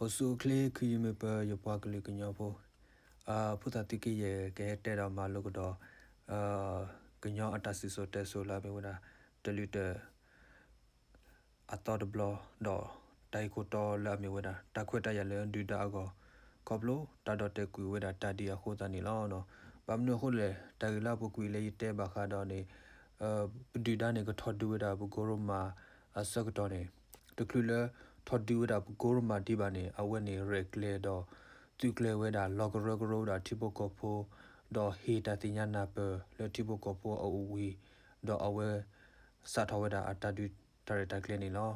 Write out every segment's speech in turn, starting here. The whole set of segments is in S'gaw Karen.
အိၣ်ဆူၣ်အိၣ်ချ့ ခုယမုၢ်ပၢၤ ယပှၤကလုာ်ကညီဖိ, ဖိသၣ်သုးက့ယဲၢ် ကဟဲတဲဒီးမၤလိကဒီး ကညီအတၢ်စံၣ်စိၤတဲစိၤလၢအမ့ၢ်ဝဲဒၣ် တလုၢ်တၢ် အသီတဘျီ ဒီးတၢ်ဂ့ၢ်ခိၣ်တီလၢအမ့ၢ်ဝဲဒၣ် တၢ်ခွဲးတၢ်ယာ်လၢဒုၣ်ဒါအဂီၢ် ခီဖျိတၢ်ဒီၣ်တဲာ်ကွံာ်ဝဲဒၣ်တၢ်ဒ်အဃိသတးန့ၣ်လီၤ. ဘၣ်မနုၤအဃိလဲၣ် တၢ်ဂ့ၢ်လၢအပူၤကွံာ်လၢယတဲဘၣ်ဃးဒီးန့ၣ် ပဒုၣ်ဒါန့ၣ် ကထီၣ်ဒုးဝဲဒၣ်ပကိရိမးအဆၢကတီၢ်န့ၣ် တချုးလၢထီၣ်ဒုးဝဲဒၣ်ပကိရိမးဒံးဘၣ်န့ၣ် အဝဲန့ၣ်ရဲၣ်ကျဲၤဒီး သုးကျဲၤဝဲဒၣ်လီၤကရၢကရိဝဲဒၣ်ထံဖိကီၢ်ဖိ ဒီးဟ့ၣ်တၢ်သ့ၣ်ညါနၢ်ပၢၢ်လၢထံဖိကီၢ်ဖိအအိၣ်ဝံၤ ဒီးအဝဲ စးထီၣ်ဝဲဒၣ်အတၢ်ဒုးတၢ်ရဲၣ်တၢ်ကျဲၤန့ၣ်လီၤ.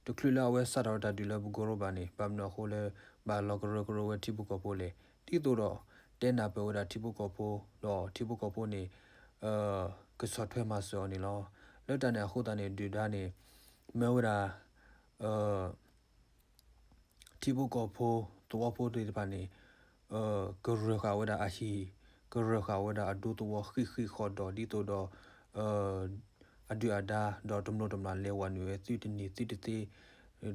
တချုးလၢအဝဲစးထီၣ်ဝဲတၢ်ဒုးလၢပကိရိမးန့ၣ် ဘၣ်မနုၤအဃိလၢ ဘၣ်လီၤကရၢကရိဝဲထံဖိကီၢ်ဖိလဲၣ် ဒ်သိးဒီး တဲနၢ်ပၢၢ်ဝဲဒၣ်ထံဖိကီၢ်ဖိ ဒီးထံဖိကီၢ်ဖိန့ၣ် ကဆီၣ်ထွဲမၤစၢၤအီၤန့ၣ်လီၤ. လၢတၢ်န့ၣ်အဃိသတးန့ၣ် ဒုၣ်ဒါန့ၣ် မၢဝဲဒၣ် ထံဖိကီၢ်ဖိ သဝီဖိသ့ၣ်တဖၣ်န့ၣ် ကရၢၢ်ဃာ်ဝဲဒၣ်အဟံၣ်, ကရၢၢ်ဃာ်ဝဲဒၣ်အဒူသဝီဃံးဃံးဃီဒီး ဒ်သိးဒီး အဒုၣ်အဒါ ဒီးတမျိၢ်တမျာ်လဲၤဝဲနုာ်ဝဲသုတန့ၢ်သုတသ့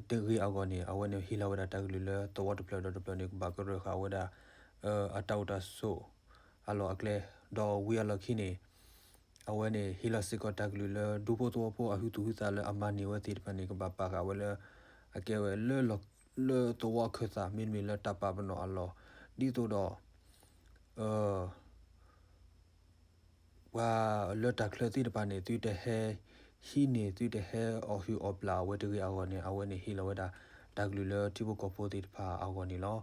တဂ့ၤအဂီၢ်န့ၣ် အဝဲန့ၣ်ဟ့ၣ်လီၤဝဲဒၣ်တၢ်ကလုၢ်လၢသဝီတဖျၢၣ်ဒီးတဖျၢၣ်န့ၣ် ကဘၣ်ကရၢၢ်ဃာ်ဝဲဒၣ် အတၢ်အိၣ်တၢ်ဆိး အလီၢ်အကျဲ ဒီးဝံၤအလီၢ်ခံန့ၣ် အဝဲန့ၣ်ဟ့ၣ်လီၤစ့ၢ်ကီးတၢ်ကလုၢ်လၢ ဒူဖိသဝီဖိအဟုသူၣ်ဟုသးလၢအမၤန့ၢ်ဝဲသ့ၣ်တဖၣ်န့ၣ် ကဘၣ်ပာ်ဃာ်ဝဲလၢ အကဲဝဲလၢ လၢသဝီအခၢၣ်သး မ့တမ့ၢ်လၢတၢ်ပာ်ပနီၣ်အလီၢ် ဒ်သိးဒီး ပှၤလၢတၢ်ချၢသ့ၣ်တဖၣ်န့ၣ် သုတဟဲဟံးန့ၢ် သုတဟဲအီၣ်ဟုၣ်အီၣ်ပျၢ်အဝဲတဂ့ၤအဂီၢ်န့ၣ် အဝဲန့ၣ်ဟ့ၣ်လီၤဝဲဒၣ် တၢ်ကလုၢ်လၢထံဖိကီၢ်ဖိသ့ၣ်တဖၣ်အဂီၢ်န့ၣ်လီၤ.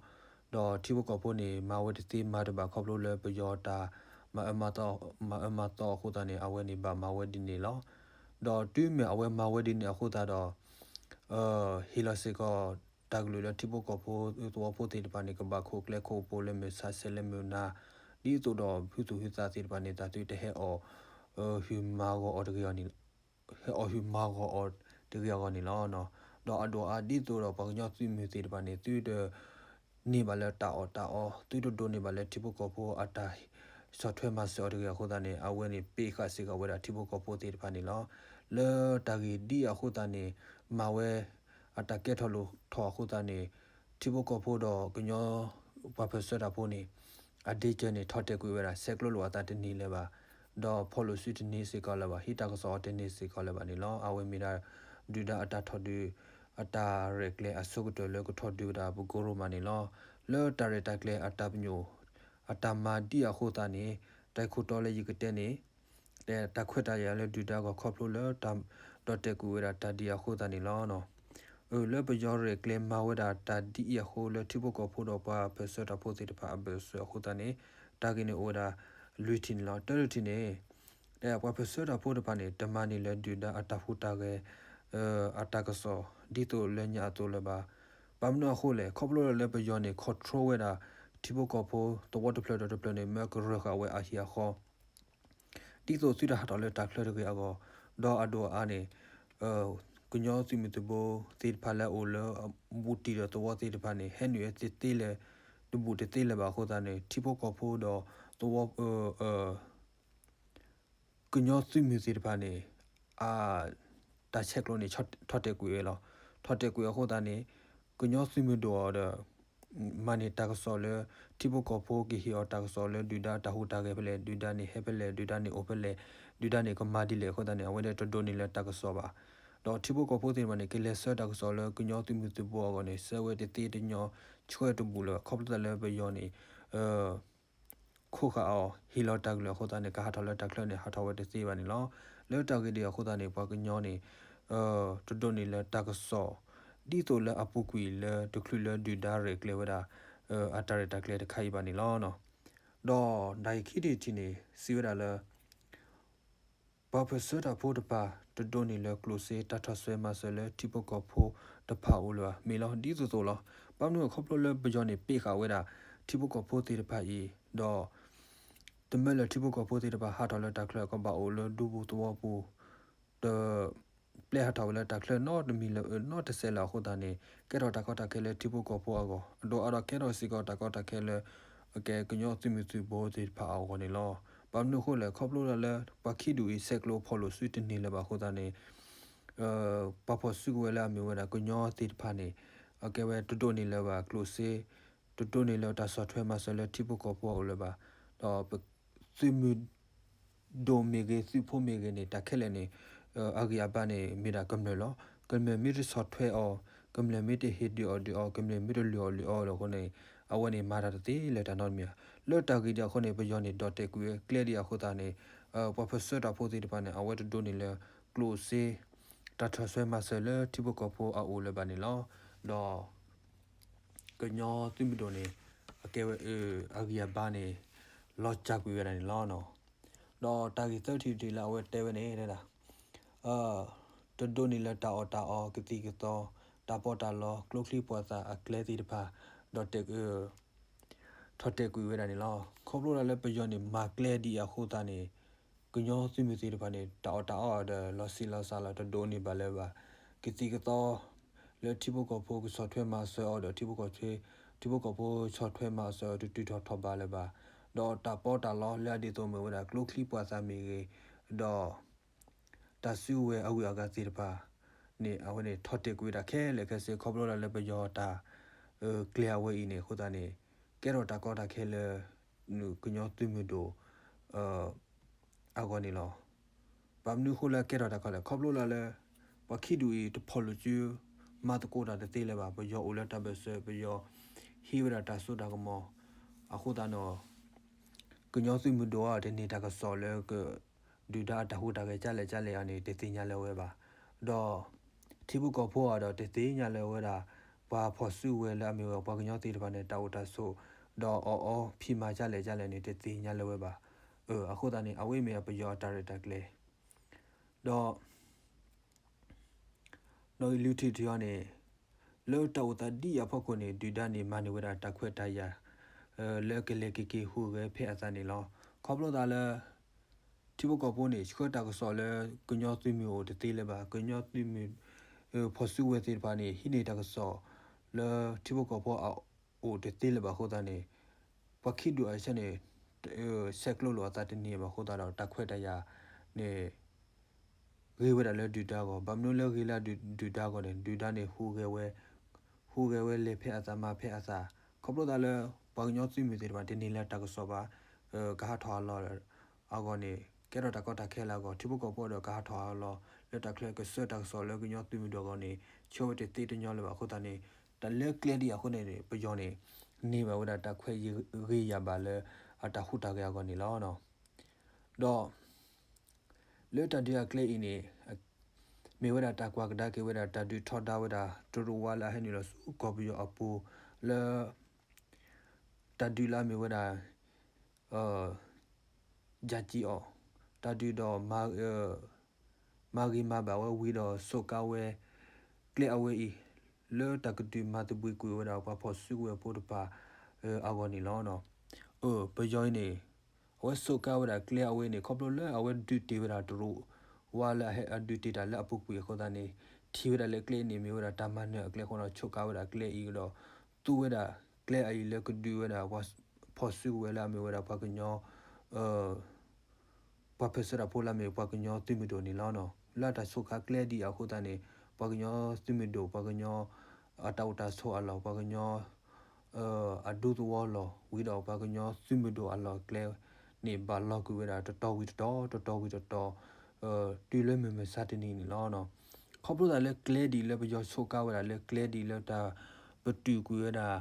ဒီးထံဖိကီၢ်ဖိန့ၣ် မၤဝဲတသ့မၤတဘၣ် ခီဖျိလၢပယီၤတၢ် မၤအၢမၤသီအဃိသတးန့ၣ် အဝဲန့ၣ်ဘၣ်မၤဝဲဒ်န့ၣ်လီၤ. ဒီးတုၤမ့ၢ်အဝဲမၤဝဲဒ်န့ၣ်အဃိသတးဒီး ဟ့ၣ်လီၤစ့ၢ်ကီး တၢ်ကလုၢ်လၢထံဖိကီၢ်ဖိ သဝီဖိသ့ၣ်တဖၣ်န့ၣ် ကဘၣ်ခိးကျဲခိးပိၤလၢမုၢ်ဆါဆဲးလၢမုၢ်နၤ ဒ်သိးဒီးဟုသူၣ်ဟုသးသ့ၣ်တဖၣ်န့ၣ် တၢ်သုတဟဲအီၣ် ဟုၣ်မၤဂီၤအီၤတဂ့ၤအဂီၢ်န့ၣ် ဟဲအီၣ်ဟုၣ်မၤဂီၤအီၤတဂ့ၤအဂီၢ်န့ၣ်လီၤ. ဒီးအဒိၣ်အါဒ်သိးဒီးပှၤကညီသုးမုၢ်သ့ၣ်တဖၣ်န့ၣ် သုတ န့ၢ်ဘၣ်လၢတၢ်အီၣ်တၢ်အီ သုတဒိးန့ၢ်ဘၣ်လၢထံဖိကီၢ်ဖိအတၢ်ဆီၣ်ထွဲမၤစၢၤအီၤတဂ့ၤအဃိသတးန့ၣ် အဝဲန့ၣ်ပ့းဃာ်စ့ၢ်ကီးဝဲဒၣ်ထံဖိကီၢ်ဖိသ့ၣ်တဖၣ်န့ၣ်လီၤ. လၢတၢ်ဂ့ၢ်ဒ်အဃိသတးန့ၣ် မၤဝဲ အတၢ်ကဲထီၣ်လိၣ်ထီၣ်အဃိသတးန့ၣ် ထံဖိကီၢ်ဖိဒီးကညီ ပှၤပၢၢ်ဆၢတၢ်ဖိန့ၣ် အဒ့ကၢၤန့ၣ် ထီၣ်တဲာ်ကွံာ်ဝဲဒၣ် ဆဲးကျိးလိာ်အသးတန့ၢ်လၢၤဘၣ်, ဒီးဖီၣ်လိာ်စုတန့ၢ်စ့ၢ်ကီးလၢၤဘၣ်, ဟံးတၢ်ကစီၣ်အီၤတန့ၢ်စ့ၢ်ကီးလၢၤဘၣ်န့ၣ်လီၤ. အဝဲမ့ၢ်ဒၣ် ဒုၣ်ဒါအတၢ်ထီၣ်ဒုး အတၢ်ရဲၣ်ကျဲၤအဆိကတၢၢ်လၢကထီၣ်ဒုးဝဲဒၣ်ပကိရိမးန့ၣ်လီၤ. လၢတၢ်ရဲၣ်တၢ်ကျဲၤအတၢ်ပညိၣ် အတၢ်မၤဒ်အဃိသတးန့ၣ် တၢ်ခိၣ်တီလၢယကတဲန့ၣ် တၢ်ခွဲးတၢ်ယာ်လၢဒုၣ်ဒါအဂီၢ်ခီဖျိလၢတၢ်ဒီၣ်တဲာ်ကွံာ်ဝဲဒၣ်တၢ်ဒ်အဃိသတးန့ၣ်လီၤ. လၢပယီၤရဲၣ်ကျဲၤမၤဝဲဒၣ်တၢ်ဒ်အံၤအဃိလၢထံဖိကီၢ်ဖိဒီးပှၤပၢၢ်ဆၢတၢ်ဖိသ့ၣ်တဖၣ်အဘၢၣ်စၢၤအဃိသတးန့ၣ် တၢ်ဂ့ၢ်န့ၣ်အိၣ်ဝဲဒၣ်လွံၢ်ထံၣ်န့ၣ်လီၤ. တၢတထံၣ်န့ၣ် ပှၤပၢၢ်ဆၢတၢ်ဖိတဖၣ်န့ၣ် တမၤန့ၢ်လၢဒုၣ်ဒါအတၢ်ဟူးတၢ်ဂဲၤ အတၢ်ကစီၣ် ဒ်သိးလၢညါအသိးလၢၤဘၣ်. ဘၣ်မနုၤအဃိလဲၣ်, ခီဖျိလၢပယီၤန့ၣ် control ဝဲဒၣ် ထံဖိကီၢ်ဖိ သဝီတဖျၢၣ်ဒီးတဖျၢၣ်န့ၣ် မၢကရၢၢ်ဃာ်ဝဲအဟံၣ်အဃီ ဒ်သိးသုတဟးထီၣ်လၢတၢ်ချၢတဂ့ၤအဂီၢ်, ဒီးအဒိၣ်အါန့ၣ် ကညီသုးမုၢ်သုးဘိသ့ၣ်တဖၣ်လၢအအိၣ်လၢဘူးတံၢ်ဒီးသဝီသ့ၣ်တဖၣ်န့ၣ် ဟဲနုာ်ဝဲတသ့လၢၤ တဘူးတသ့လၢၤဘၣ်အဃိသတးန့ၣ် ထံဖိကီၢ်ဖိဒီးသဝီ ကညီသုးမုၢ်သ့ၣ်တဖၣ်န့ၣ် အ တၢ်ဆဲးကျိးန့ၣ် ထီၣ်တဲာ်ကွံာ်ဝဲလီၤ. ထီၣ်တဲာ်ကွံာ်အဃိသတးန့ၣ် ကညီသုးမုၢ်ဒိၣ်အီၤဒီး မၤန့ၢ်တၢ်ကစီၣ်လၢ ထံဖိကီၢ်ဖိကဟ့ၣ်အီၤတၢ်ကစီၣ်လၢဒုၣ်ဒါတၢ်ဟူးတၢ်ဂဲၤဖဲလဲၣ်, ဒုၣ်ဒါန့ၣ်ဟဲဖဲလဲၣ်, ဒုၣ်ဒါန့ၣ်အိၣ်ဖဲလဲၣ်, ဒုၣ်ဒါန့ၣ်ကမၤဒ်လဲၣ်အဃိသတးန့ၣ် အဝဲဒၣ်တဒိးန့ၢ်လၢတၢ်ကစီၣ်ဘၣ်. ဒီးထံဖိကီၢ်ဖိသ့ၣ်တဖၣ်န့ၣ် ကလဲၤဆှၢတၢ်ကစီၣ်လၢကညီသုးမုၢ်သုးဘိအဂီၢ်န့ၣ် ဆှၢဝဲတသ့တညီ ဆှၢတဘူးလၢၤဘၣ် ခီဖျိသတးလၢပယီၤန့ၣ် ခိးဃာ်အီၤ ဟ့ၣ်လီၤတၢ်ကလုၢ်အဃိသတးန့ၣ် ကဟးထီၣ်လၢတၢ်ချၢန့ၣ် ဟးထီၣ်ဝဲတသ့ဘၣ်န့ၣ်လီၤ. လၢတၢ်ဂ့ၢ်ဒ်အံၤအဃိသတးန့ၣ် ပှၤကညီန့ၣ် တဒိးန့ၢ်လၢတၢ်ကစီၣ် ဒ်သိးလၢအပူၤကွံာ်လၢတချုးလၢဒုၣ်ဒါရဲၣ်ကျဲၤဝဲဒၣ် အတၢ်ရဲၣ်တၢ်ကျဲၤတခါအံၤဘၣ်န့ၣ်လီၤ. ဒီးတၢ်ဂ့ၢ်ခံထံၣ်တထံၣ်န့ၣ် စံးဝဲဒၣ်လၢ ပှၤပၢၢ်ဆၢတၢ်ဖိတဖၣ် တဒိးန့ၢ်လၢကျိၣ်စ့တၢ်ဆီၣ်ထွဲမၤစၢၤလၢထံဖိကီၢ်ဖိတဖၣ်အအိၣ်လၢၤဘၣ် မ့ၢ်လီၤ. ဒ်သိးသိးလီၤ. ဘၣ်မနုၤခီဖျိလၢပယီၤန့ၣ် ပ့းဃာ်ဝဲဒၣ် ထံဖိကီၢ်ဖိသ့ၣ်တဖၣ်အံၤ ဒီး တမၢလၢထံဖိကီၢ်ဖိသ့ၣ်တဖၣ်ဟးထီၣ်လၢတၢ်ချၢ ကဘၣ်အိၣ်လၢဒူပူၤသဝီပူၤ တ ပျဲဟးထီၣ်ဝဲလၢတၢ်ချၢနီတမံၤလၢၤ နီတစဲးလၢၤအဃိသတးန့ၣ် ကဲထီၣ်တၢ်ကီတၢ်ခဲလၢထံဖိကီၢ်ဖိအဂီၢ် အဒိၣ်အါဒီးကဲထီၣ်စ့ၢ်ကီးတၢ်ကီတၢ်ခဲလၢ ကညီသုးမုၢ်သုးဘိသ့ၣ်တဖၣ်အဂီၢ်န့ၣ်လီၤ. ဘၣ်မနုၤအဃိလဲၣ် ခီဖျိလၢပှၤခံဒူၣ်အံၤ ဆဲးကျိးဖီၣ်လိာ်စုတန့ၢ်လၢၤဘၣ်အဃိသတးန့ၣ် ပှၤဖီၣ်စုကဝဲၤလၢအမ့ၢ်ဝဲဒၣ်ကညီသ့ၣ်တဖၣ်န့ၣ် အကဲဝဲတဒိးန့ၢ်လၢၤဘၣ်ကျိၣ်စ့, တဒိးန့ၢ်လၢၤတၢ်ဆီၣ်ထွဲမၤစၢၤလၢထံဖိကီၢ်ဖိအအိၣ်လၢၤဘၣ်. ဒီးပသုးမုၢ်ဒိၣ်မ့ၢ်ဂ့ၤ သုးဖိမ့ၢ်ဂ့ၤန့ၣ် တၢ်ခဲလၢာ်န့ၣ် အဂံၢ်အဘါန့ၣ် မ့ၢ်ဒၣ်ကမျၢၢ်လီၤ. ကမျၢၢ်မ့ၢ်တဆီၣ်ထွဲအီၤ, ကမျၢၢ်မ့ၢ်တဟ့ၣ်ဒုးအီၣ်ဒုးအီ, ကမျၢၢ်မ့ၢ်တလုၢ်အီၣ်လုၢ်အီအဃိန့ၣ် အဝဲန့ၣ်မၤတၢ်တသ့လၢၤတၢ်နီတမံၤဧါ. လၢတၢ်ဂ့ၢ်ဒ်အဃိန့ၣ် ပယီၤန့ၣ် ဒီၣ်တဲာ်ကွံာ်ဝဲကျဲဒ်အဃိသတးန့ၣ် ပှၤပၢၢ်ဆၢတၢ်ဖိသ့ၣ်တဖၣ်န့ၣ် အဝဲတဒိးန့ၢ်လၢၤကျိၣ်စ့ တၢ်ဆီၣ်ထွဲမၤစၢၤလၢထံဖိကီၢ်ဖိအအိၣ်လၢၤဘၣ်န့ၣ်လီၤ. ဒီး ကညီသုးမုၢ်ဒိၣ်န့ၣ် အကဲဝဲ အဂံၢ်အဘါန့ၣ် လီၤစၢ်ကွံာ်ဝဲဒၣ်န့ၣ်လီၤ. ဒီးတၢ်ဂ့ၢ်သၢထံၣ်တထံၣ်လၢအဝဲတဲဝဲန့ၣ် တဒိးန့ၢ်လၢၤတၢ်အီၣ်တၢ်အီ ကသံၣ်ကသီ တၢ်ပီးတၢ်လီ ကျိချံမျိာ်သၣ်အကျဲသ့ၣ်တဖၣ် ဒီးတဲာ် ထီၣ်တဲာ်ကွံာ်ဝဲဒၣ်န့ၣ်လီၤ. ခီဖျိလၢပယီၤန့ၣ် မၤကျဲဒ်အံၤအဃိသတးန့ၣ် ကညီသုးမုၢ်သ့ၣ်တဖၣ်န့ၣ် တၢ်အီၣ်တၢ်အီဒီးလီၤဆံးလီၤစှၤလီၤ တဒိးန့ၢ်ဘၣ်လၢၤဘၣ်. ကသံၣ်ကသီ လၢထံဖိကီၢ်ဖိကဆီၣ်ထွဲမၤစၢၤအီၤဒီး ထံဖိကီၢ်ဖိ ထံဖိကီၢ်ဖိဆီၣ်ထွဲမၤစၢၤအီၤ တတုၤထီၣ်ထီၣ်ဘးလၢၤဘၣ်. ဒီးတၢ်ပီးတၢ်လီလၢအဒ်သိးမ့ၢ်ဝဲဒၣ် ကျိချံမျိာ်သၣ်မ့ၢ်ဂ့ၤ ဒီး တၢ်စုကဝဲၤအဂုၤအဂၤသ့ၣ်တဖၣ်န့ၣ် အဝဲန့ၣ်ထီၣ်တဲာ်ကွံာ်ဝဲဒၣ်ခဲလၢာ်ခဲဆ့ ခီဖျိလၢပယီၤတၢ် ကျဲအဝဲအံၤန့ၣ် အဃိသတးန့ၣ် ကဲထီၣ်တၢ်ကီတၢ်ခဲလၢ ကညီသုးမုၢ်ဒိၣ် အဂီၢ်န့ၣ်လီၤ. ဘၣ်မနုၤအဃိလၢကဲထီၣ်တၢ်ကီလဲၣ် ခီဖျိလၢလၢ ပှၤခံဒူၣ်အံၤတဖီၣ်လိာ်စု မၤသကိးတၢ်တသ့လၢၤဘၣ်. ပယီၤအိၣ်လၢတၢ်ဘၢၣ်စၢၤ ပယီၤဟံးဝဲဒၣ်တၢ်စိတၢ်ကမီၤ အဃိသတးန့ၣ် ကညီသုးမုၢ်ဒိၣ်အံၤ တန့ၢ်တၢ်ကစီၣ်လၢက ဒုၣ်ဒါအတၢ်ဟူးတၢ်ဂဲၤကၢ်လဲၣ်ကၢ်လဲၣ်အံၤန့ၣ် တသ့ၣ်ညါလၢၤဝဲဘၣ်. ဒီး ထံဖိကီၢ်ဖိအံၤဒီးတသ့ၣ်ညါလၢၤဝဲဒၣ် ပှၤဖီၣ်စုကဝဲၤလၢအမ့ၢ်ဝဲပှၤကညီသ့ၣ်တဖၣ်န့ၣ် တၢ်အိၣ်တၢ်ဆိး ဒီးအီၣ်အီဖံးမၤကၢ်လဲၣ်ကၢ်လဲၣ်န့ၣ် တသ့ၣ်ညါလၢၤဝဲဘၣ်. အဃိသတးန့ၣ် အဝဲမ့ၢ်ပယီၤအတၢ်ရဲၣ်တၢ်ကျဲၤ ဒီး ဒီးအံၤလုၢ်ထံၣ်ထံၣ်အီၤန့ၣ် လၢတၢ်အိၣ်သးဒ်အံၤအဖီခိၣ်န့ၣ် ဒုၣ်ဒါန့ၣ် မၤန့ၢ်ဝဲဒၣ်တၢ်ခွဲးတၢ်ယာ် လၢကလဲၤက့ၤက့ၤဟူးဂဲၤဖဲအသးန့ၣ်လီၤ. ခီဖျိသးလၢ ထံဖိကီၢ်ဖိန့ၣ် ဆှၢတၢ်ကစီၣ်လၢ ကညီသုးမုၢ်အိၣ်တသ့လၢၤဘၣ်. ကညီသုးမုၢ် ဖီၣ်စုကဝဲၤသ့ၣ်တဖၣ်န့ၣ် ဟံးန့ၢ်တၢ်ကစီၣ်လၢထံဖိကီၢ်ဖိအအိၣ်တသ့လၢၤဘၣ်အဃိသတးန့ၣ် ပှၤခံဒူၣ်အဆၢန့ၣ် ဆဲးကျိးလိာ်အသးတန့ၢ်ဘၣ်အဃိသတးဒီး တၢ်ခွဲးတၢ်ယာ်န့ၣ် ဂ့ၤဝဲဒၣ်လၢဒုၣ်ဒါအဂီၢ်. ဘၣ်မနုၤလၢဂ့ၤလၢဒုၣ်ဒါအဂီၢ်န့ၣ် ဒုၣ်ဒါန့ၣ် ဟူးဂဲၤဝဲ ဟူးဂဲၤဝဲလဲၤဖဲအသးမၤဖဲအသး ခီဖျိသးလၢ ပှၤကညီသုးမုၢ်သ့ၣ်တဖၣ် တန့ၢ်လၢၤတၢ်ကစီၣ်ဘၣ် ကဟးထီၣ်ဟးလီၤအဂီၢ်န့ၣ် ကဲထီၣ်တၢ်ကီတၢ်ခဲလၢအဂီၢ် ထံဖိကီၢ်ဖိဒီးကဟးထီၣ်ဟးလီၤ လၢတၢ်ချၢကဆှၢတၢ်ကစီၣ်လၢကညီသုးမုၢ်ဒိၣ်အဂီၢ်န့ၣ် ဆှၢဝဲတသ့တညီလၢၤဘၣ်အဃိသတးန့ၣ် တၢ်လၢကျဲဒ်အံၤအဃိန့ၣ် ပယီၤန့ၣ် န့ၢ်ဘၣ်ဝဲဒၣ်တၢ်ခွဲးယာ်ဂ့ၤယာ်ဘၣ်လၢ အတၢ်ဟူးတၢ်ဂဲၤအဂီၢ်န့ၣ်လီၤ. ဒီး လၢတၢ်ဒုးအကျဲအံၤန့ၣ် မ့ၢ်ဝဲဒၣ်တၢ်ကွၢ်ကဒါက့ၤဝဲဒၣ် တၢ်ဒုးထီဒါဝဲဒၣ် တရူးဝါလၢအဟဲနုာ်လီၤဆူကီၢ်ပယီၤအပူၤ လၢ တၢ်ဒုးလၢအမ့ၢ်ဝဲဒၣ် ယၤကံအီၤ တၢ်ဒုးဒီး မၤဂ့ၤမၤဘၣ်ဝဲဝံၤဒီး ဆိးကါဝဲ ကျဲအဝဲအံၤ လၢတၢ်ကဒုးမၤသဘှံးကွံာ်ဝဲဒၣ် ပှၤဖီၣ်စုကဝဲၤဖိတဖၣ် အဂီၢ်န့ၣ်လီၤ. ပယီၤအံၤန့ၣ် အဝဲဆိးကါဝဲဒၣ်ကျဲအဝဲန့ၣ် ခီဖျိလၢအဝဲဒုးတ့ၢ်ဝဲဒၣ်တရူးဝါလၢအဟဲအဒုးတ့ၢ်တၢ်လၢအပူၤကွံာ်အဃိသတးန့ၣ် ထံၣ်ဝဲဒၣ်လၢကျဲန့ၣ် မ့ၢ်ဝဲဒၣ်တၢ်မၤနၢၤအကျဲအဃိန့ၣ် ဆိးကါဝဲဒၣ်ကျဲအံၤဒီး သူဝဲဒၣ်ကျဲအံၤလၢကဒုးဝဲဒၣ် ပှၤဖီၣ်စုကဝဲၤလၢအမ့ၢ်ဝဲဒၣ်ပှၤကညီ ပှၤဖၢၣ်ဆၢတၢ်ဖိလၢအမ့ၢ်ပှၤကညီသုးမုၢ်ဒိၣ်န့ၣ်လီၤ. လၢတၢ်ဆိးကါကျဲဒ်အံၤအဃိသတးန့ၣ် ပှၤကညီသုးမုၢ်ဒိၣ် ပှၤကညီ အတၢ်အိၣ်တၢ်ဆိးအလီၢ် ပှၤကညီ အဒူသဝီလီၢ် ဝံၤဒီးပှၤကညီသုးမုၢ်ဒိၣ်အလီၢ်ကျဲန့ၣ် ဘၣ်လီၤကွံာ်ဝဲဒၣ်တတီၤဝံၤတတီၤ တတီၤဝံၤတတီၤ တုၤလၢမုၢ်မဆါတနံၤန့ၣ်လီၤ. ခီဖျိသးလၢကျဲဒ်အံၤလၢပယီၤဆိးကါဝဲဒၣ်လၢကျဲဒ်အံၤလၢ တၢ်ပတုာ်ကွံာ်ဝဲဒၣ်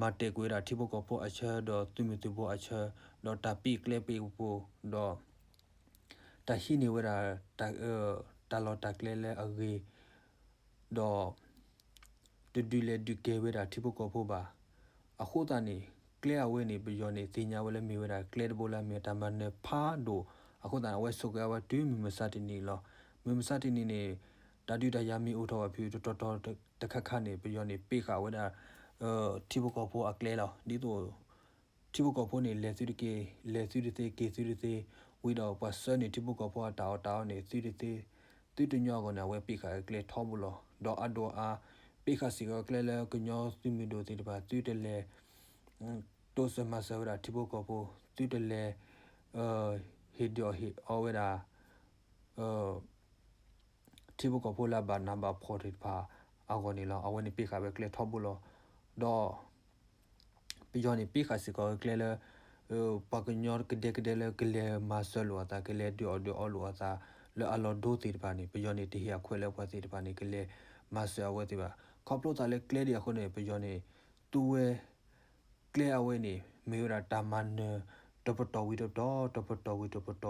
မၤတဲာ်ကွံာ်ဝဲဒၣ်ထံဖိကီၢ်ဖိအဆၢ ဒီးသုးမုၢ်သုးဘိအဆၢ ဒီးတၢ်ပ့ၢ်ကျဲပ့ၢ်ကပိၤ ဒီး တၢ်ဟံးန့ၢ်ဝဲဒၣ် တၢ်လီၢ်တၢ်ကျဲလၢအဂ့ၤ ဒီး တဒုးလဲၤဒုးကဲၤဝဲဒၣ်ထံဖိကီၢ်ဖိဘၣ်. အဃိသတးန့ၣ် ကျဲအဝဲန့ၣ် ပယီၤန့ၣ် သ့ၣ်ညါဝဲလၢမ့ၢ်ဝဲဒၣ်ကျဲတဘိလၢအမ့ၢ်တၢ်မၤနၢၤဖးဒိၣ် အဃိသတးန့ၣ် အဝဲဆိးကါဝဲတုၤမုၢ်မဆါတနံၤလီၤ. မုၢ်မဆါတနံၤန့ၣ် တၢ်ဒုးတၢ်ယၤမ့ၢ်အိၣ်ထီၣ်ဘၣ်ဖုး တတီၤတီၤတခါခါန့ၣ် ပယီၤန့ၣ် ပ့ၢ်ဃာ်ဝဲဒၣ် ထံဖိကီၢ်ဖိအကျဲလီၤ. ဒ်သိး ထံဖိကီၢ်ဖိန့ၣ် လဲၤသုတက့ၢ် လဲၤသုတသ့ က့ၤသုတသ့ ဝံၤဒီးပှၤဆှၢန့ၢ်ထံဖိကီၢ်ဖိအတၢ်အီၣ်တၢ်အီ န့ၣ် သုတသ့ သုတညီအဂီၢ်န့ၣ် အဝဲပ့ၢ်ဃာ်ကျဲထီဘိလီၤ. ဒီးအဒိၣ်အါ ပ့ၢ်ဃာ်စ့ၢ်ကီးကျဲလၢကညီသုးမုၢ်ဒိၣ်သ့ၣ်တဖၣ် သုတလဲၤ တိစၢၤမၤစၢၤဝဲဒၣ်ထံဖိကီၢ်ဖိ သုတလဲၤ ဟ့ၣ်ဒုးအီၣ်ဟ့ၣ်အီဝဲဒၣ် ထံဖိကီၢ်ဖိလၢအဘၣ်နးဘၣ်ဖှီၣ်သ့ၣ်တဖၣ် အဂီၢ်န့ၣ်လီၤ. အဝဲန့ၣ်ပ့ဃာ်ဝဲကျဲထီဘိလီၤ. ဒီး ပယီၤန့ၣ် ပ့ဃာ်စ့ၢ်ကီးကျဲလၢ ပှၤကညီကဒဲကဒဲလၢကလဲၤမၤစၢၤလိာ်အသး ကလဲၤဒုးအီၣ်ဒုးအီလိာ်အသး လၢအလီၢ်ဒိသ့ၣ်တဖၣ်န့ၣ် ပယီၤန့ၣ် တဟ့ၣ်အခွဲးလၢပှၤသ့ၣ်တဖၣ်န့ၣ် ကလဲၤမၤစၢၤအဝဲသ့ၣ်ဘၣ်. ခီဖျိသးလၢကျဲဒံးအဃိန့ၣ် ပယီၤန့ၣ် သူဝဲ ကျဲအဝဲန့ၣ် မ့ၢ်ဝဲဒၣ်တၢ်မၤနၢၤ တပတီၢ်ဝံၤတပတီၢ် တပတီၢ်ဝံၤတပတီၢ်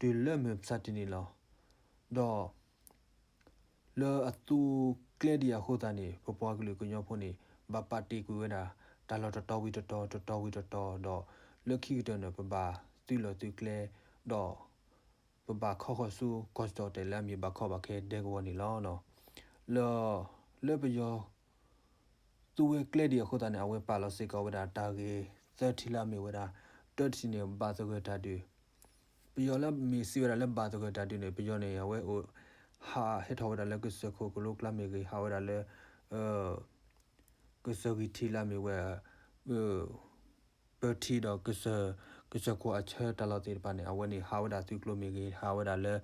တုၤလၢမုၢ်မဆါတနံၤလီၤ. ဒီး လၢအသူကျဲဒံးအဃိသတးန့ၣ် ပပှၤကလုာ်ကညီဖိန့ၣ် ဘၣ်ပာ်တ့ၢ်ကွံာ်ဝဲဒၣ် တၢ်လီၢ်တတီၤဝံၤတတီၤ တတီၤဝံၤတတီၤ ဒီး လၢခံကတၢၢ်န့ၣ် ပဘၣ်သုးလီၢ်သုးကျဲ ဒီး ပဘၣ်ခီဃီၤဆူ ကီၢ်ကၠီၣ်တဲၣ်လၢအမ့ၢ်ဘၣ်ခီဘၣ်ခဲဒဲကဝီၤန့ၣ်လီၤ. လၢ လၢပယီၤ သူဝဲကျဲဒံးအဃိသတးန့ၣ် အဝဲပာ်လီၤစ့ၢ်ကီးဝဲဒၣ်တၢ်ဂ့ၢ်သၢထံၣ်လၢအမ့ၢ်ဝဲဒၣ် တၢတထံၣ်န့ၣ် ဘၣ်သဂၢၢ်တၢ်ဒုး ပယီၤလၢမ့ၢ်စံးဝဲဒၣ်လၢဘၣ်သဂၢၢ်တၢ်ဒုးန့ၣ် ပယီၤန့ၣ် အဝဲအိၣ် ဟးဟဲထီၣ်ဝဲဒၣ်လၢကစၢၢ်ခိၣ်ကလိကျါမ့ၢ်ဂ့ၤ ဟးဝဲဒၣ်လၢ ကစၢၢ်ဂံၢ်ထံးလၢအမ့ၢ်ဝဲ ပၢထံဒီး ကစၢၢ်ခိၣ်အဆၢတၢ်လီၢ်သ့ၣ်တဖၣ်န့ၣ် အဝဲန့ၣ်ဟးဝဲဒၣ်သုးကျိၤမ့ၢ်ဂ့ၤ ဟးဝဲဒၣ်လၢ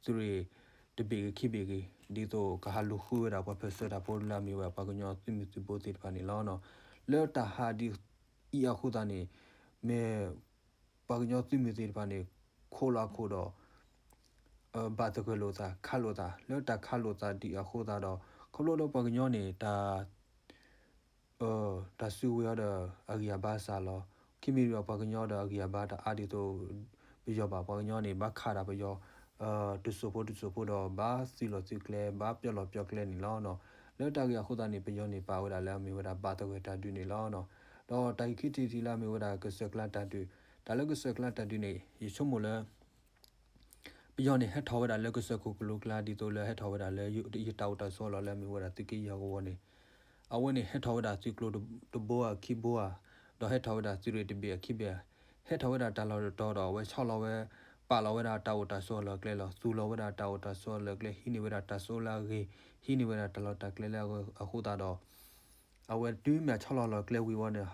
သုးရ့ၣ်တဘ့ၣ်ဂ့ၤခံဘ့ၣ်ဂ့ၤ ဒ်သိးကဟးလူၤဃုဝဲဒၣ်ပှၤဖၢၣ်စၢၤတၢ်ဖိလၢအမ့ၢ်ဝဲပှၤကညီသုးမုၢ်သုးဘိသ့ၣ်တဖၣ်န့ၣ်လီၤ. လၢတၢ်ဟးဒ်အံၤအဃိသတးန့ၣ် မ့ၢ် ပှၤကညီသုးမုၢ်သ့ၣ်တဖၣ်န့ၣ် ခိးလီၤအခိၣ်ဒီး ဘၣ်သဂၢၢ်လိာ်သး ခးလိာ်သး လၢတၢ်ခးလိာ်သးဒ်အဃိသတးဒီး ခီဖျိလၢပှၤကညီန့ၣ် တၢ် တၢ်စုကဝဲၤအီၤဒီးအဂံၢ်အဘါစှၤလီၤ. ခံမံၤဒီးပှၤကညီဒီးအဂံၢ်အဘါတအါဒ်သိး ပယီၤဘၣ် ပှၤကညီန့ၣ် ဘၣ်ခးဒၣ်ပယီၤ တစိၢ်ဖိတစိၢ်ဖိဒီး ဘၣ်သုးလီၢ်သုးကျဲ ဘၣ်ပျီလီၢ်ပျီကျဲန့ၣ်လီၤ. လၢတၢ်ဂ့ၢ်အဃိသတးန့ၣ် ပယီၤန့ၣ် ပာ်ဝဲဒၣ်လၢအမ့ၢ်ဝဲဒၣ်ဘၣ်သဂၢၢ်တၢ်ဒုးန့ၣ်လီၤ. ဒီးတၢ်ဂ့ၢ်ခံထံၣ်တထံၣ်လၢအမ့ၢ်ဝဲဒၣ်ကစၢၢ်ကျါတၢ်ဒုး တၢ်လၢကစၢၢ်ကျါတၢ်ဒုးန့ၣ် ယဆိကမိၣ်လၢ ပယီၤန့ၣ် ဟဲထီၣ်ဝဲဒၣ်လၢကစၢၢ်ခိၣ်ကလိကျါ ဒ်သိးလၢဟဲထီၣ်ဝဲဒၣ်လၢ ယတၢ်အိၣ်တၢ်ဆိးအလီၢ်လၢအမ့ၢ်ဝဲဒၣ်သုးက့ယဲၢ်ကဝီၤန့ၣ် အဝဲန့ၣ်ဟဲထီၣ်ဝဲဒၣ်သုးကျိၤတဘိဧါခံဘိဧါ ဒီးဟဲထီၣ်ဝဲဒၣ်သုးရ့ၣ်တဘ့ၣ်အခံဘ့ၣ်ဧါ ဟဲထီၣ်ဝဲဒၣ်တၢ်လီၢ်တတီၤဒီး အဝဲဆီလီၤဝဲပာ်လီၤဝဲဒၣ်တၢ်အိၣ်တၢ်ဆိးအလီၢ်ကျဲလီၤ. သူၣ်လီၤဝဲဒၣ်တၢ်အိၣ်တၢ်ဆိးအလီၢ်ကျဲ ဟံးန့ၢ်ဝဲဒၣ်တၢ်စိလၢအဂ့ၤ ဟံးန့ၢ်ဝဲဒၣ်တၢ်လီၢ်တၢ်ကျဲလၢအဂ့ၤအဃိသတးဒီး အဝဲတုၤမ့ၢ်ဆီလီၤလီၢ်ကျဲဝံၤဝဲန့ၣ်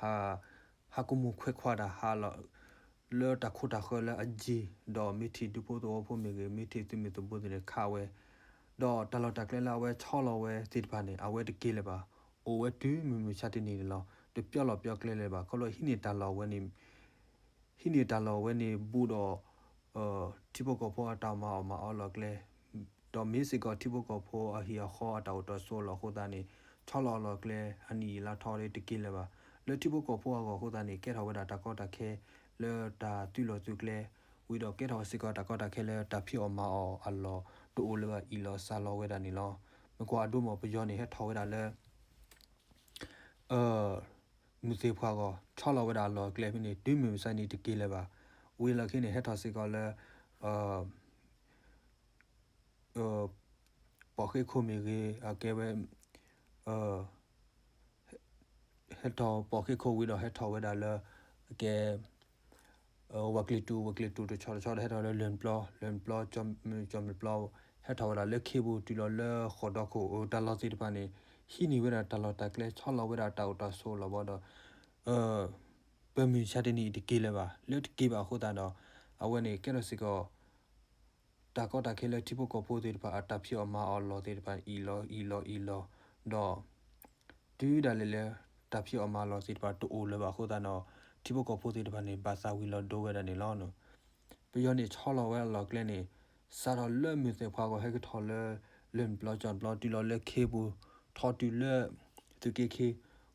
ဟးကမူၣ်ခွဲးခွါတၢ်ဟးလီၤ လၢတၢ်ခိတၢ်ဃၢလၢအယံၤ ဒီးမ့ၢ်ထံၣ်ဒူဖိသဝီဖိမ့ၢ်ဂ့ၤ မ့ၢ်ထံၣ်သုးမုၢ်သံၣ်ဘိသ့ၣ်န့ၣ် ခးဝဲ ဒီးတၢ်လီၢ်တၢ်ကျဲလၢအဝဲဆီလီၤဝဲသ့ၣ်တဖၣ်န့ၣ် အဝဲတက့ၤလၢၤဘၣ်. အိၣ်ဝဲတုၤမုၢ်မဆါတနံၤန့ၣ်လီၤ. တပျီလီၢ်ပျီကျဲလၢၤဘၣ်. ခီဖျိဟံးန့ၢ်တၢ်လီၢ်ဝဲန့ၣ် ဟံးန့ၢ်တၢ်လီၢ်ဝဲန့ၣ်ဘူးဒီး ထံဖိကီၢ်ဖိအတၢ်မၤအီၣ်မၤအီလီၢ်ကျဲ ဒီးမ့ၢ်စ့ၢ်ကီးထံဖိကီၢ်ဖိအဟံၣ်အဃီအတၢ်အိၣ်တၢ်ဆိးလီၢ်အဃိသတးန့ၣ် ဆီလီၤလီၢ်ကျဲ အနံၣ်ယံာ်လါထီၣ်တက့ၤလၢၤဘၣ်. လၢထံဖိကီၢ်ဖိအဂီၢ်အဃိသတးန့ၣ် ကဲထီၣ်ဝဲဒၣ်တၢ်ကီတၢ်ခဲ လၢတၢ်သုးလီၢ်သုးကျဲ ဝံၤဒီးကဲထီၣ်စ့ၢ်ကီးတၢ်ကီတၢ်ခဲလၢတၢ်ဖံးအီၣ်မၤအီၣ်အလီၢ် တအိၣ်လၢၤဘၣ် အ့ၣ်လီၤစးလီၤဝဲဒၣ်န့ၣ်လီၤ. မ့ၢ်ကွၢ်အဒိမ့ၢ် ပယီၤန့ၣ် ဟဲထီၣ်ဝဲဒၣ်လၢ မုၢ်သ့ၣ်ဖှၣ်အဂီၢ် ဆီလီၤဝဲဒၣ်အလီၢ်အကျဲဖဲန့ၣ် တုၤမုၢ်မဆါန့ၣ်တက့ၤလၢၤဘၣ်. ဝံၤလီၢ်ခံန့ၣ် ဟဲထီၣ်စ့ၢ်ကီးလၢ ပိာ်ဃ့ခိၣ်မ့ၢ်ဂ့ၤ အကဲဝဲ ဟဲထီၣ်ပိာ်ဃ့ခိၣ်ဝံၤဒီးဟဲထီၣ်ဝဲဒၣ်လၢ အကဲ ဝၤကျံၤတူၤ ဝၤကျံၤတူၤတဆီတဆီဒီး ဟဲထီၣ်လၢလၢၢ်ပျီ လၢၢ်ပျီ ကၠီမုၢ်ပျီ ဟဲထီၣ်ဝဲဒၣ်လၢခ့ပူၤ တုၤလီၤလၢဃိာ်ဒီခိၣ် တၢ်လီၢ်သ့ၣ်တဖၣ်န့ၣ် ဟံးန့ၢ်ဝဲဒၣ်တၢ်လီၢ်တၢ်ကျဲ ဆီလီၤဝဲဒၣ်တၢ်အိၣ်တၢ်ဆိးလီၢ်ဘၣ်ဒီး ပမုၢ်ဆါတနံၤအံၤတက့ၤလၢၤဘၣ်. လၢတက့ၤဘၣ်အဃိသတးဒီး အဝဲန့ၣ်ကဲထီၣ်စ့ၢ်ကီး တၢ်ကီတၢ်ခဲလၢထံဖိကီၢ်ဖိသ့ၣ်တဖၣ် အတၢ်ဖံးအီၣ်မၤအီၣ်အလီၢ်သ့ၣ်တဖၣ် အ့ၣ်လီၤအ့ၣ်လီၤအ့ၣ်လီၤ ဒီး တုၤဒၣ်လဲာ်လၢ တၢ်ဖံးအီၣ်မၤအီၣ်အလီၢ်သ့ၣ်တဖၣ်တအိၣ်လၢၤဘၣ်အဃိသတးဒီး ထံဖိကီၢ်ဖိသ့ၣ်တဖၣ်န့ၣ် ဘၣ်သးဝံၤလီၤဒိဝဲဒၣ်န့ၣ်လီၤ. ပယီၤန့ၣ်ဆီလီၤဝဲအလီၢ်ကျဲန့ၣ် စးထီၣ်လၢမုၢ်သ့ၣ်ဖှၣ်အဂီၢ် ဟဲကထီၣ်လၢ လၢၢ်ပျီကၠီပျီ တုၤလီၤလၢခ့ပူၤ ထီၣ်တုၤလၢ သုးက့ခံ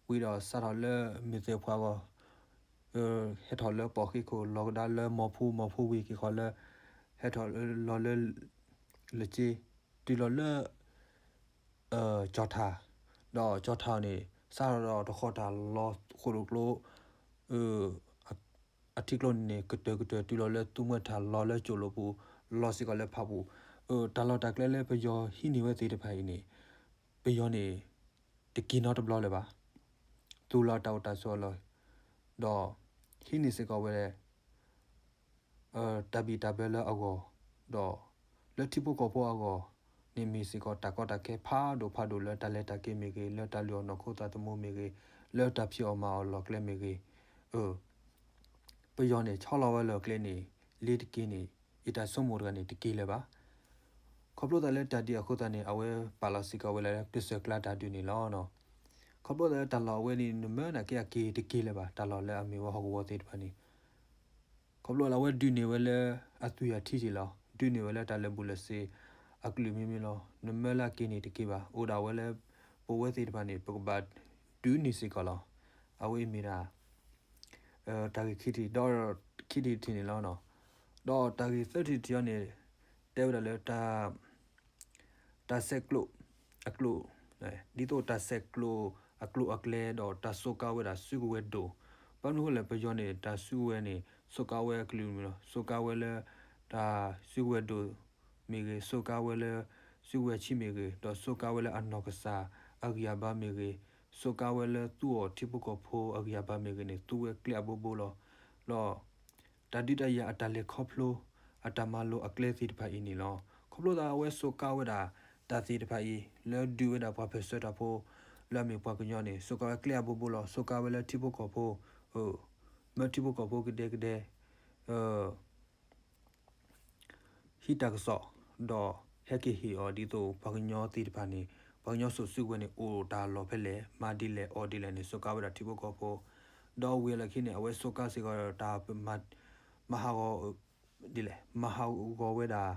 ဝံၤဒီးစးထီၣ်လၢမုၢ်သ့ၣ်ဖှၣ်အဂီၢ် ဟဲထီၣ်လၢပိာ်ဃ့ခိၣ် လီၤကဒါလၢမီၤဖူ မီၤဖူဝံၤက့ၤဃီလၢ ဟဲထီၣ်လီၤလၢ လၢက့ တုၤလီၤလၢ ကၠီၤထၣ် ဒီးကၠီၤထၣ်န့ၣ် စးထီၣ်ဒီးတဃီၤတၢ်လီၤဃိၣ်လိာ်ကျိ အထံကျိန့ၣ်န့ၣ် ကတၢၢ်ကတၢၢ် တုၤလီၤလၢသူမွဲထၣ် လီၤလၢကၠိလိာ်ပူၤ လီၤစ့ၢ်ကီးလၢဖးပူၤ တၢ်လီၢ်တၢ်ကျဲလၢပယီၤဟံးန့ၢ်ဝဲသ့ၣ်တဖၣ်အံၤန့ၣ် ပယီၤန့ၣ် တက့ၤနီတဘျီလၢၤဘၣ်. သူၣ်လီၤတၢ်အိၣ်တၢ်ဆိးအလီၢ် ဒီး ဟံးန့ၢ်စ့ၢ်ကီးဝဲ တၢ်ဘံၣ်တၢ်ဘၢလၢအဂီၢ် ဒီး လၢထံဖိကီၢ်ဖိအဂီၢ်န့ၣ်မ့ၢ်စ့ၢ်ကီးတၢ်ကီတၢ်ခဲဖးဒိၣ်ဖးဒိၣ်လၢတၢ်လဲၤတၢ်က့ၤမ့ၢ်ဂ့ၤ လၢတၢ်လုၢ်အီၣ်နီၢ်ခိသးသမူမ့ၢ်ဂ့ၤ လၢတၢ်ဖံးအီၣ်မၤအီၣ်လီၢ်ကျဲမ့ၢ်ဂ့ၤ ပယီၤန့ၣ် ဆီလီၤဝဲလီၢ်ကျဲန့ၣ် လ့ၤတက့ၤန့ၣ် ယတၢ်ဆိကမိၣ်တဂၤန့ၣ် တက့ၤလၢၤဘၣ်. ခီဖျိသးလၢတၢ်ဒုးအဃိသတးန့ၣ် အဝဲပာ်လီၤစ့ၢ်ကီးဝဲလၢကျဲးစၢးကျါတၢ်ဒုးန့ၣ်လီၤ. ခီဖျိသးလၢတၢ်လီၢ်အဝဲန့ၣ် နမၢနာ်က့အက့ၤတက့ၤလၢၤဘၣ် တၢ်လီၢ်လၢအမ့ၢ်ဝဲဟီၣ်ကဝီၤသ့ၣ်တဖၣ်န့ၣ် ခီဖျိလၢအဝဲဒုးန့ၢ်ဝဲလၢအသွံၣ်အထံတ့ၢ်လီၤ. ဒုးန့ၢ်ဝဲလၢတၢ်လၢာ်ဘူၣ်လၢာ်စ့အကလုာ်မ့မ့ၢ်လီၤ. နမၢလၢအက့ၤန့ၣ်တက့ၤဘၣ်. အိၣ်ဒၣ်ဝဲလၢပဝဲသ့ၣ်တဖၣ်န့ၣ် ပကဘၣ်ဒုးန့ၢ်စ့ၢ်ကီးလီၤ. အဝဲအံၤမ့ၢ်ဒၣ် တၢ်ဂ့ၢ်ခံထံၣ် ဒီးခံထံၣ်တထံၣ်န့ၣ်လီၤ. ဒီးတၢ်ဂ့ၢ်သၢထံၣ်တထံၣ်အံၤန့ၣ် တဲဝဲဒၣ်လၢ တၢ်ဆဲးကျိးအကျိး, ဒ်သိးတၢ်ဆဲးကျိးအကျိးအကျဲ ဒီးတၢ်စူးကါဝဲဒၣ်စုကဝဲၤဒိၣ်. ဘၣ်မနုၤအဃိလဲၣ် ပယီၤန့ၣ် တၢ်စုကဝဲၤန့ၣ် စူးကါဝဲအကလုာ်မ့ၢ်လီၤ. စူးကါဝဲလၢ တၢ်စုကဝဲၤဒိၣ်မ့ၢ်ဂ့ၤ, စူးကါဝဲလၢ စုကဝဲၤဆံးမ့ၢ်ဂ့ၤ, ဒီးစူးကါဝဲလၢအနီၢ်ကစၢ်အဂံၢ်အဘါမ့ၢ်ဂ့ၤ, စူးကါဝဲလၢသူအီၤထံဖိကီၢ်ဖိအဂံၢ်အဘါမ့ၢ်ဂ့ၤန့ၣ် သူဝဲကျဲအဘိဘိလီၤ. ဒီး တၢ်ဒုးတၢ်ယၤအတၢ်လဲၤခီဖျိ အတၢ်မၤလိအကျဲသ့ၣ်တဖၣ်အံၤန့ၣ်လီၤ. ခီဖျိသးအဝဲစူးကါဝဲဒၣ်တၢ်သ့ၣ်တဖၣ်အံၤ လၢဒုးဝဲဒၣ်ပှၤပၢၢ်ဆၢတၢ်ဖိ လၢအမ့ၢ်ပှၤကညီန့ၣ် စူးကါဝဲကျဲအဘိဘိလီၤ. စူးကါဝဲလၢထံဖိကီၢ်ဖိ, မၢထံဖိကီၢ်ဖိကဒဲကဒဲ ဟံးတၢ်ကစီၣ် ဒီးဟဲက့ၤဟ့ၣ်အီၤဒ်သိးပှၤကညီသ့ၣ်တဖၣ်န့ၣ် ပှၤကညီစိာ်စုကဝဲၤန့ၣ် အိၣ်တၢ်လီၢ်ဖဲလဲၣ်, မၤဒ်လဲၣ်အီၣ်ဒ်လဲၣ်န့ၣ် စူးကါဝဲဒၣ်ထံဖိကီၢ်ဖိ, ဒီးဝံၤအလီၢ်ခံန့ၣ် အဝဲစူးကါစ့ၢ်ကီးတၢ် မၤဟးဂီၤ ဒ်လဲၣ်, မၤဟးဂီၤဝဲဒၣ်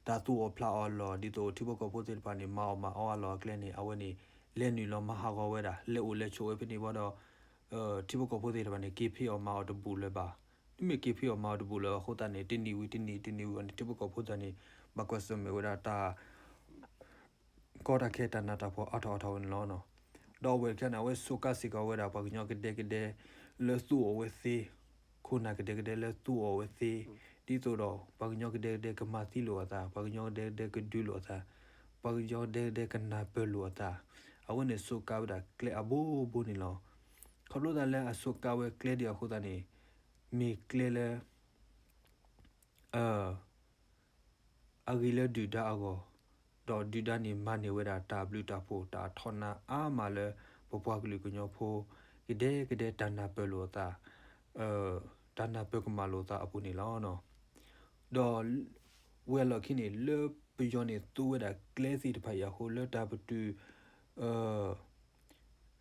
တၢ်သူအီၣ်ဖျးအီၣ်အလီၢ် ဒ်သိးထံဖိကီၢ်ဖိသ့ၣ်တဖၣ်န့ၣ် မၤအီၣ်မၤအီအလီၢ်အကျဲန့ၣ် အဝဲန့ၣ် လဲၤနုာ်လီၤမၤဟးဂီၤဝဲဒၣ် လဲၤအိၣ်လဲၤဆိးဝဲဖဲန့ၣ်ဘၣ်ဒီး ထံဖိကီၢ်ဖိသ့ၣ်တဖၣ်န့ၣ် က့ၤဖံးအီၣ်မၤအီၣ်တဘူၣ်လၢၤဘၣ်. မ့မ့ၢ်က့ၤဖံးအီၣ်မၤအီၣ်တဘူၣ်လၢၤအဃိသတးန့ၣ် တနံၤဝံၤတနံၤ တနံၤဝံၤန့ၣ် ထံဖိကီၢ်ဖိသ့ၣ်တဖၣ်န့ၣ် ဘၣ်ကွၢ်ဆၢၣ်မဲာ်ဝဲဒၣ်တၢ် ကီတၢ်ခဲတၢ်နးတၢ်ဖှီၣ်အါထီၣ်အါထီၣ်ဝဲန့ၣ်လီၤ. ဒီးအဝဲတခါန့ၣ် အဝဲစူးကါစ့ၢ်ကီးဝဲဒၣ်ပှၤကညီကဒဲကဒဲ လၢသူအီၣ်ဝဲသ့, ခိၣ်နၢ်ကဒဲကဒဲလၢသူအီၣ်ဝဲသ့, ဒ်သိးဒီးပှၤကညီကဒဲကဒဲကမၤသံလိာ်အသး, ပှၤကညီကဒဲကဒဲကဒုးလိာ်အသး, ပှၤကညီကဒဲကဒဲကနၢ်ပၢၢ်လိာ်အသး, အဝဲန့ၣ်စူးကါဝဲဒၣ်ကျဲအဘိဘိန့ၣ်လီၤ. ခီဖျိသးလၢအစူးကါဝဲကျဲဒ်အဃိသတးန့ၣ် မ့ၢ်ကျဲလၢ အဂ့ၤလၢဒုၣ်ဒါအဂီၢ်, ဒီးဒုၣ်ဒါန့ၣ် မၤန့ၢ်ဝဲဒၣ်တၢ်ဘျုးတၢ်ဖှိၣ်တၢ်ထီၣ်နါအါမးလၢ ပပှၤကလုာ်ကညီဖိ ကဒဲကဒဲတၢ်နၢ်ပၢၢ်လိာ်အသး, တၢ်နၢ်ပၢၢ်ကမၣ်လိာ်အသးအပူၤန့ၣ်လီၤ. ဒီး ဝဲအလီၢ်ခံန့ၣ် လၢပယီၤန့ၣ် သူဝဲဒၣ်ကျဲသ့ၣ်တဖၣ်အံၤအဃိ လၢတၢ်ပတုာ်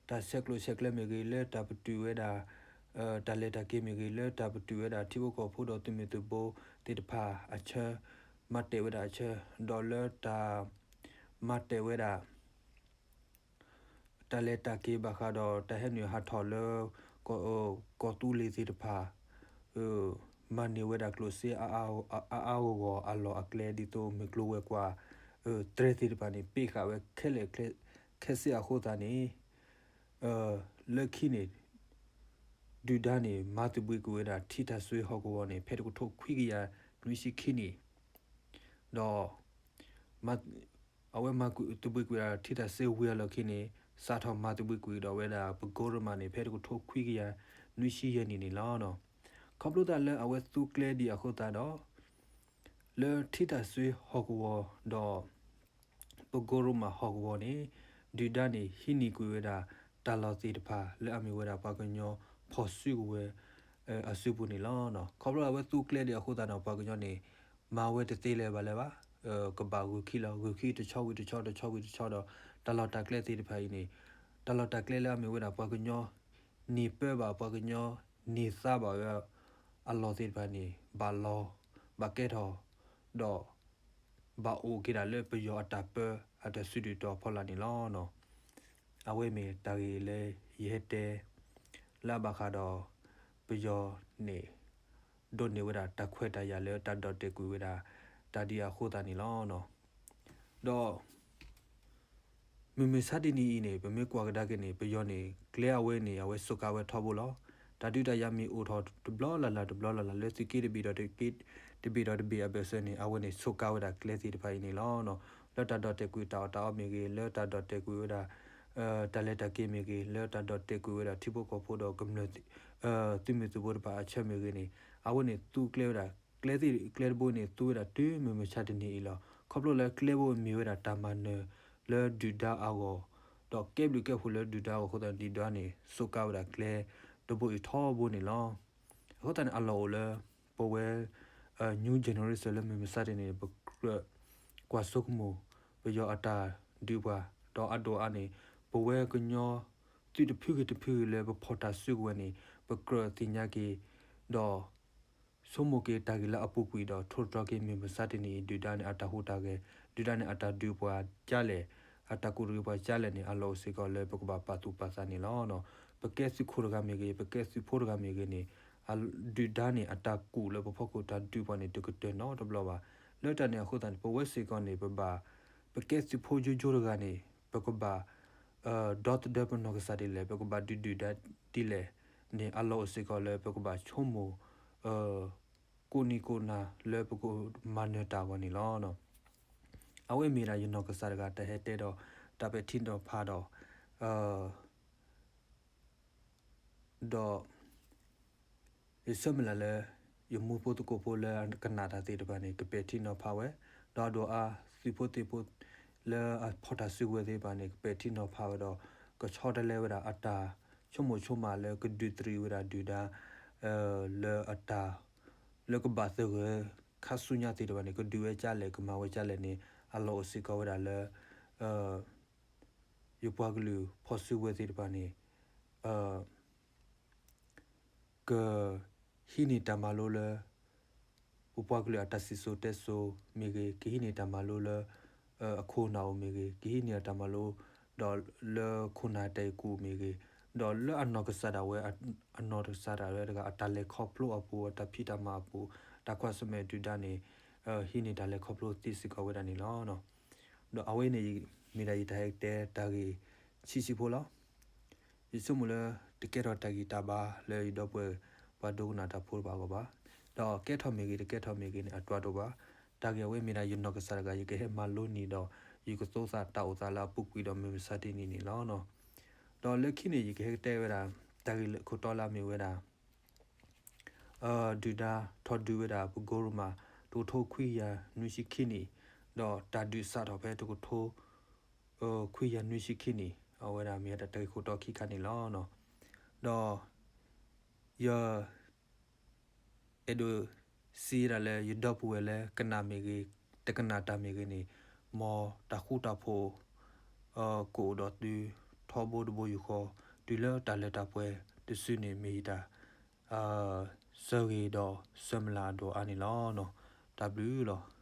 တၢ်ဆဲးကျိးဆဲးကျၢမ့ၢ်ဂ့ၤ, လၢတၢ်ပတုာ်ဝဲဒၣ် တၢ်လဲၤတၢ်က့ၤမ့ၢ်ဂ့ၤ, လၢတၢ်ပတုာ်ဝဲဒၣ်ထံဖိကီၢ်ဖိဒီးသုးမုၢ်သုးဘိသ့ၣ်တဖၣ်အဆၢ, မၤတဲာ်ဝဲဒၣ်အဆၢ, ဒီးလၢတၢ် မၤတဲာ်ဝဲဒၣ် တၢ်လဲၤတၢ်က့ၤဘၣ်ဃးဒီးတၢ်ဟဲနုာ်ဟးထီၣ်လၢ ကီၢ်သူလ့ၤသ့ၣ်တဖၣ် မၤန့ၢ်ဝဲဒၣ်ကျိၣ်စ့ အါအါဂီၢ်ဂီၢ်အလီၢ်အကျဲ ဒ်သိးမုၢ်ကျိၤဝဲၤကွာ် တြဲၤသ့ၣ်တဖၣ်န့ၣ် ပ့းဃာ်ဝဲခဲလၢာ်ခဲဆ့အဃိသတးန့ၣ် လၢခံန့ၣ် ဒုၣ်ဒါန့ၣ် မၤသဘှံးကွံာ်ဝဲဒၣ်ထံတၢ်စွ့ဟီၣ်ကဝီၤန့ၣ် ဖဲတကထိခွံကယၤနွံဆံခံနံၣ်, ဒီး အဝဲမၤသဘှံးကွံာ်ဝဲဒၣ်ထံတၢ်စွ့ဝံၤအလီၢ်ခံန့ၣ် စးထီၣ်မၤသဘှံးကွံာ်ဒီးဝဲဒၣ်ပကိရမးန့ၣ် ဖဲတကထိခွံကယၤနွံဆံယဲၢ်နံၣ်န့ၣ်လီၤ. ခီဖျိသးလၢအဝဲသူကျဲဒံးအဃိသတးဒီး လၢထံတၢ်စွ့ဟီၣ်ကဝီၤဒီး ပကိရမးဟီၣ်ကဝီၤန့ၣ် ဒုၣ်ဒါန့ၣ် ဟံးန့ၢ်ကွံာ်ဝဲဒၣ်တၢ်လီၢ်သ့ၣ်တဖၣ် လၢအမ့ၢ်ဝဲဒၣ်ပှၤကညီဖီၣ်စုကဝဲၤ အစုပူၤန့ၣ်လီၤ. ခီဖျိအဝဲသူကျဲဒံးအဃိသတးဒီး ပှၤကညီန့ၣ် မၤဝဲတသ့လၢၤဘၣ်လၢၤဘၣ်, ကဘၣ်ဂုာ်ခံလီၤ. ဂုာ်ခံတဆီဝံၤတဆီ တဆီဝံၤတဆီဒီး တၢ်လီၢ်တၢ်ကျဲသ့ၣ်တဖၣ်အံၤန့ၣ် တၢ်လီၢ်တၢ်ကျဲလၢအမ့ၢ်ဝဲဒၣ်ပှၤကညီ န့ၢ်ပၢဘၣ် ပှၤကညီန့ၢ်သါဘၣ်ဝဲ အလီၢ်သ့ၣ်တဖၣ်န့ၣ် ဘၣ်လီၤ ဘၣ်ကဲထီၣ် ဒီး ဘၣ်အိၣ်က့ၤဒၣ်လၢပယီၤအတၢ်ပၢ အတၢ်စုဒုၣ်တီၤဖီလာ်န့ၣ်လီၤ. အဝဲမ့ၢ်တၢ်ဂ့ၢ်လၢယဟဲတဲ လၢအဘၣ်ဃးဒီး ပယီၤန့ၣ် ဒိးန့ၢ်ဝဲဒၣ်တၢ်ခွဲးတၢ်ယာ်လၢတၢ်ဒီၣ်တဲာ်ကွံာ်ဝဲဒၣ် တၢ်ဒ်အဃိသတးန့ၣ်လီၤ. ဒီး မုၢ်မဆါတနံၤအံၤန့ၣ် ပမ့ၢ်ကွၢ်ကဒါက့ၤန့ၣ် ပယီၤန့ၣ် ကျဲအဝဲန့ၣ် အဝဲစူးကါဝဲထီဘိလီၤ. တၢ်ဒုးတၢ်ယၤမ့ၢ်အိၣ်ထီၣ်တဘျီလၢ်လၢ်တဘျီလၢ်လၢ် လၢသုးက့တဘ့ၣ်ဒီးတဘ့ၣ်အဘၢၣ်စၢၤန့ၣ် အဝဲန့ၣ် စူးကါဝဲဒၣ်ကျဲသ့ၣ်တဖၣ်အံၤန့ၣ်လီၤ. လၢတၢ်ဒီၣ်တဲာ်ကွံာ်တၢ်အီၣ်တၢ်အီမ့ၢ်ဂ့ၤ, လၢတၢ်ဒီၣ်တဲာ်ကွံာ်ဝဲဒၣ် တၢ်လဲၤတၢ်က့ၤမ့ၢ်ဂ့ၤ, လၢတၢ်ဒီၣ်တဲာ်ကွံာ်ဝဲဒၣ်ထံဖိကီၢ်ဖိဒီးကမျၢၢ် သုးမုၢ်သုးဘိတဖၣ်အဆၢမ့ၢ်ဂ့ၤန့ၣ် အဝဲန့ၣ်သူကျဲဝဲဒၣ် ကျဲသ့ၣ်ကျဲတဘိန့ၣ် သူဝဲဒၣ်တုၤမုၢ်မဆါတနံၤအံၤလီၤ. ခီဖျိလၢကျဲဘိမ့ၢ်ဝဲဒၣ်တၢ်မၤနၢၤလၢဒုၣ်ဒါအဂီၢ်, ဒီးကဲဘျုးကဲဖှိၣ်လၢဒုၣ်ဒါအဂီၢ်အဃိသတးန့ၣ် ဒုၣ်ဒါန့ၣ် စူးကါဝဲဒၣ်ကျဲတဘိအံၤထီဘိန့ၣ်လီၤ. အဃိသတးန့ၣ် အလီၢ်အိၣ်လၢ ပဝဲ new generation လၢမုၢ်မဆါတနံၤန့ၣ် ပကြၢး ကွၢ်ဆိကမိၣ် ပယီၤအတၢ်ဒုးပှၤ ဒီးအဒိၣ်အါန့ၣ် ပဝဲကညီသုးတဖုဂ့ၤတဖုဂ့ၤလၢပဖီၣ်တၢ်စုကဝဲၤန့ၣ် ပကြၢးသ့ၣ်ညါက့ၤ ဒီး ဆိကမိၣ်က့ၤတၢ်ဂ့ၢ်လၢအပူၤကွံာ်ဒီး ထိၣ်သတြီၤက့ၤမုၢ်မဆါတနံၤအံၤ ဒုၣ်ဒါန့ၣ် အတၢ်ဟူးတၢ်ဂဲၤ ဒုၣ်ဒါန့ၣ် အတၢ်ဒုးပှၤကလဲၣ် အတၢ်ကူၣ်တရံးပှၤကလဲၣ်န့ၣ် အလီၢ်အိၣ်စ့ၢ်ကီးလၢပကဘၣ်ပာ်သူၣ်ပာ်သးန့ၣ်လီၤ. ပကဲသုးခိၣ်တဂၤမ့ၢ်ဂ့ၤ ပကဲသုးဖိတဂၤမ့ၢ်ဂ့ၤန့ၣ် ဒုၣ်ဒါန့ၣ် အတၢ်ကူၣ်လၢပဖီခိၣ်တၢ်ဒုးပှၤန့ၣ် တကတၢၢ်နီတဘျီဘၣ်. လၢတၢ်န့ၣ်အဃိသတးန့ၣ် ပဝဲစ့ၢ်ကီးန့ၣ် ပဘၣ် ပကဲသုးဖိယိယိတဂၤန့ၣ် ပကဘၣ် ဒီသဒၢပနီၢ်ကစၢ်ဒ်လဲၣ် ပကဘၣ်ဒုးဒုၣ်ဒါဒ်လဲၣ်န့ၣ် အလီၢ်အိၣ်စ့ၢ်ကီးလၢပကဘၣ်ဆိကမိၣ် ကိးနံၤကိးနၤလၢပကမၤနၢၤတၢ်အဂီၢ်န့ၣ်လီၤ. အဝဲမ့ၢ်ဒၣ်ယနီၢ်ကစၢ်တဂၤတၢ်ဟဲတဲဒီး တၢ်ပဲာ်ထံနီၤဖးဒီး ဒီး ယဆၢမုၢ်လၢ်လၢ ယမူဖိသကိးဖိလၢကနၣ်တၢ်သ့ၣ်တဖၣ်န့ၣ် ကပဲာ်ထံနီၤဖးဝဲ, ဒီးအဒိၣ်အါသုးဖိသ့ၣ်ဖိ လၢအဖီၣ်တၢ်စုကဝဲၤသ့ၣ်တဖၣ်န့ၣ် ကပဲာ်ထံနီၤဖးဝဲဒီး ကဆီတလဲဝဲဒၣ်အတၢ်ဆိကမိၣ်ဆိကမးလၢကဒုးသရံးဝဲဒၣ်ဒုၣ်ဒါ လၢအတၢ် လၢကဘၣ်သဂၢၢ်ခါဆူညါသ့ၣ်တဖၣ်န့ၣ် ကဒုးဝဲကလဲၣ် ကမၤဝဲကလဲၣ်န့ၣ် အလီၢ်အိၣ်စ့ၢ်ကီးဝဲဒၣ်လၢ ယပှၤကလုာ်ဖီၣ်စုကဝဲၤသ့ၣ်တဖၣ်န့ၣ် က ဟံးန့ၢ်တၢ်မၤလိလၢ ပပှၤကလုာ်အတၢ်စံၣ်စိၤတဲစိၤမ့ၢ်ဂ့ၤ, ကဟံးန့ၢ်တၢ်မၤလိလၢ အခိၣ်နၢ်အိၣ်မ့ၢ်ဂ့ၤ, ကဟံးန့ၢ်တၢ်မၤလိ ဒီးလၢခိၣ်နၢ်တၢ်အဲၣ်ကူၣ်မ့ၢ်ဂ့ၤ, ဒီးလၢအနီၢ်ကစၢ်ဒၣ်ဝဲ အနီၢ်ကစၢ်ဒၣ်ဝဲတဂၤ အတၢ်လဲၤခီဖျိအပူၤ အတၢ်ဖံးတၢ်မၤအပူၤ တၢ်ကွၢ်ဆၢၣ်မဲာ်ဒုၣ်ဒါန့ၣ် ဟံးန့ၢ်တၢ်လဲၤခီဖျိသ့စ့ၢ်ကီးဝဲဒၣ်န့ၣ်လီၤ. ဒီးအဝဲန့ၣ် မ့ၢ်ဒၣ်ယတၢ်ဟဲတဲတၢ်ဂ့ၢ်ဆံးဆံးဖိလီၤ. ယဆိကမိၣ်လၢတကဲထီၣ်တၢ်ဂံၢ်တၢ်ဘါလၢယဒီပုၢ်ဝဲၢ်ပှၤဒိကနၣ်တၢ်ဖိတဖၣ်အဂီၢ်ဘၣ်. ဒီးကဲထီၣ်မ့ၢ်ဂ့ၤ တကဲထီၣ်မ့ၢ်ဂ့ၤန့ၣ် အတြၢ်တအိၣ်ဘၣ်. တၢ်ဂ့ၢ်အဝဲမ့ၢ်ဒၣ်ယနီၢ်ကစၢ်တဂၤ ယကဟဲမၤလိန့ၢ်ဒီး ယကသိသးတၢ်အိၣ်သးလၢအပူၤကွံာ်ဒီးမုၢ်မဆါတနံၤန့ၣ်လီၤ. ဒီးလၢခံန့ၣ် ယကဟဲကတဲဝဲဒၣ် တၢ်ဂ့ၢ်လၢခိၣ်တီလၢအမ့ၢ်ဝဲဒၣ် ဒုၣ်ဒါထီၣ်ဒုးဝဲဒၣ်ပကိရမး တကထိခွံကယၤနွံဆံခံနံၣ်, ဒီးတၢ်ဒုးစးထီၣ်ဖဲတကထိ ခွံကယၤနွံဆံခံနံၣ်, အဝဲဒၣ်မ့ၢ်ဝဲဒၣ်တၢ်ဂ့ၢ်ခိၣ်တီခံခါန့ၣ်လီၤ. ဒီး ယ အဲၣ်ဒိးစံးဒၣ်လၢယဒီပုၢ်ဝဲၢ်လၢကနၣ်မ့ၢ်ဂ့ၤ, တကနၣ်တၢ်မ့ၢ်ဂ့ၤန့ၣ်, မ်တၢ်ဃူတၢ်ဖိး ကအိၣ်ဒီးသုထီဘိတဘိယူၢ်ဃီ, တုၤလၢတၢ်လၢတၢ်ပှဲၤတစုန့ၣ် မ့ၢ်ယတၢ် ဆၢဂ့ၤဒီးဆၢမုၢ်လၢ်အဒိၣ်အါန့ၣ်လီၤ. တၢ်ဘျုးလီၤ.